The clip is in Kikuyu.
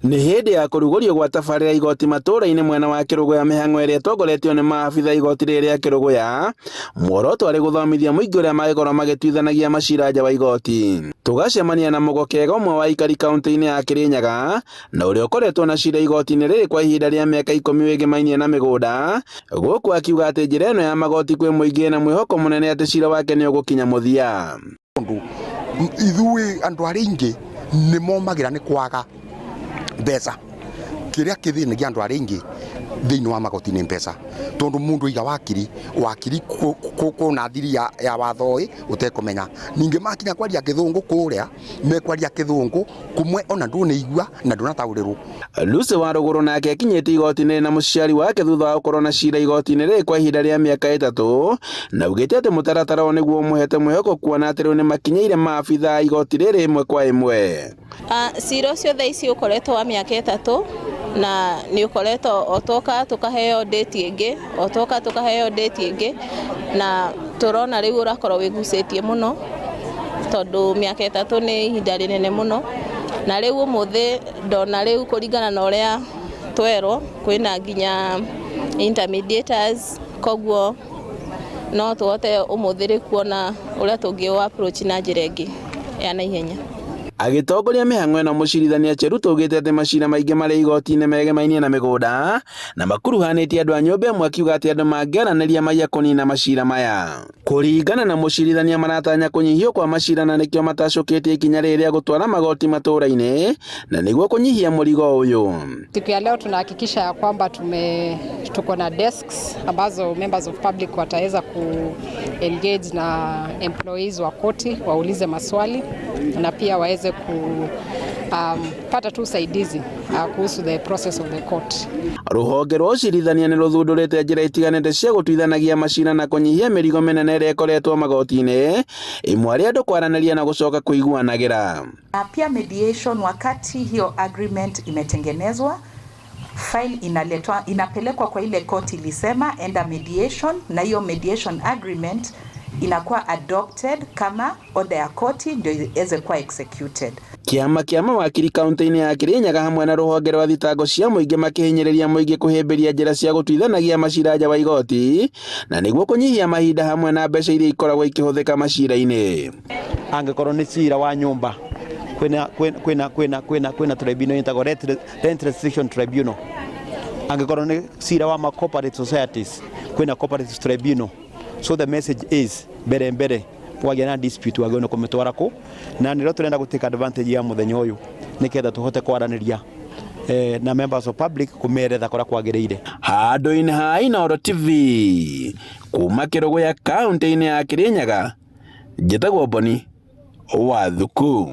Nĩ hĩndĩ ya kũrugũrio gwa tabarĩra igoti matũũra-inĩ mwena wa Kĩrũgũya mĩhang'o ĩrĩa ĩtongoretio nĩ maabitha igoti rĩrĩ rĩa Kĩrũgũya, muoroto arĩ gũthomithia mũingĩ ũrĩa mangĩkorwo magĩtuithanagia macira nja wa igoti. Tũgacemania na Mũgokega ũmwe wa aikari kaũntĩ-inĩ ya Kĩrĩnyaga na ũrĩa ũkoretwo na cira igoti-inĩ rĩrĩ kwa ihinda rĩa mĩaka 10 wĩgĩmainie na mĩgũnda, gũkũ akiuga atĩ njĩra ĩno ya magoti kwĩ mũingĩ ĩna mwĩhoko mũnene atĩ cira wake nĩ ũgũkinya mũthia. Tondu ithuĩ andũ arĩa aingĩ nĩ momagĩra nĩ kwaga mbeca. Kĩrĩa kĩthĩnagia andũ arĩa aingĩ thĩinĩ wa magoti nĩ mbeca, tondũ mũndũ aiga wakiri, wakiri kũna thiri ya watho ĩ ũtekũmenya. Ningĩ makinya kwaria gĩthũngũ kũrĩa, mekwaria kĩthũngũ kũmwe ona ndũnaigua na ndũnataũrĩrwo. Lucy Warũgũrũ nake akinyĩte igoti-inĩ na mũciari wake thutha wa gũkorwo na cira igoti-inĩ rĩrĩ kwa ihinda rĩa mĩaka 3 na augĩte atĩ mũtaratara ũyũ nĩguo ũmũhete mwĩhoko kuona atĩ rĩu nĩmakinyĩire maabitha a igoti rĩrĩ ĩmwe kwa ĩmwe. Cira ũcio thaa ici ũkoretwo wa mĩaka 3 na nĩ ũkoretwo o twoka tũkaheo date ĩngĩ, o twoka tũkaheo date ĩngĩ, na tũrona rĩu ũrakorwo wĩgucĩtie mũno tondũ mĩaka 3 nĩ ihinda rĩnene mũno, na rĩu ũmũthĩ ndona rĩu kũringana na ũrĩa twerwo kwĩna nginya intermediators, koguo no tũhote ũmũthĩ rĩu kuona ũrĩa tũngĩ approach na njĩra ĩngĩ ya naihenya. Agĩtongoria mĩhang'o ĩno mũcirithania Cheruto augĩte atĩ macira maingĩ marĩ igoti-inĩ megemainie na mĩgũnda na makuruhanĩtie andũ a nyũmba ĩmwe akiuga atĩ andũ mangĩaranĩria maiya kũnina macira maya. Kũringana na mũcirithania maratanya kũnyihio kwa macira na nĩkĩo matacũkĩtie ikinya rĩrĩ rĩa gũtwara magoti matũũra-inĩ na nĩguo kũnyihia mũrigo ũyũ. Siku ya leo tunahakikisha ya kwamba tuko na desks ambazo members of public wataweza ku engage na employees wa koti waulize maswali na pia waweze kupata tu usaidizi kuhusu the process of the court. Rũhonge rwa ũcirithania nĩ rũthundũrĩte njĩra itiganĩte cia gũtuithanagia macira na kũnyihia mĩrigo mĩnene ĩrĩa ĩkoretwo magoti-inĩ, ĩmwe arĩ andũ kwaranĩria na gũcoka kũiguanagĩra. Na pia mediation, wakati hiyo agreement imetengenezwa, file inaletwa, inapelekwa kwa ile court ilisema enda mediation, na hiyo mediation agreement inakuwa adopted kama order ya koti ndio iweze kuwa executed. Kĩama kĩa mawakiri kaunti-inĩ ya Kirinyaga hamwe na rũhonge rwa thitango cia mũingĩ makĩhinyĩrĩria mũingĩ kũhĩmbĩria njĩra cia gũtuithanagia macira nja wa igoti na nĩguo kũnyihia mahinda hamwe na mbeca iria ikoragwo ikĩhũthĩka macira-inĩ. Angĩkorwo nĩ cira wa nyũmba, kwĩna kwĩna kwĩna kwĩna kwĩna tribunal ĩtagwo Rent Restriction Tribunal. Angĩkorwo nĩ cira wa ma cooperative societies, kwĩna cooperative tribunal. So the message is, mbere mbere wagĩa na dispute wagĩrĩirwo nĩ kũmĩtwara kũ, na nĩrĩo tũrenda gũ take advantage ya mũthenya ũyũ nĩgetha tũhote kwaranĩria na members of public kũmeretha kũrĩa kwagĩrĩire. Handũ-inĩ ha Inooro TV kuma Kĩrũgũya kaũntĩ-inĩ ya Kĩrĩnyaga, njĩtagwo Boni wa Thuku.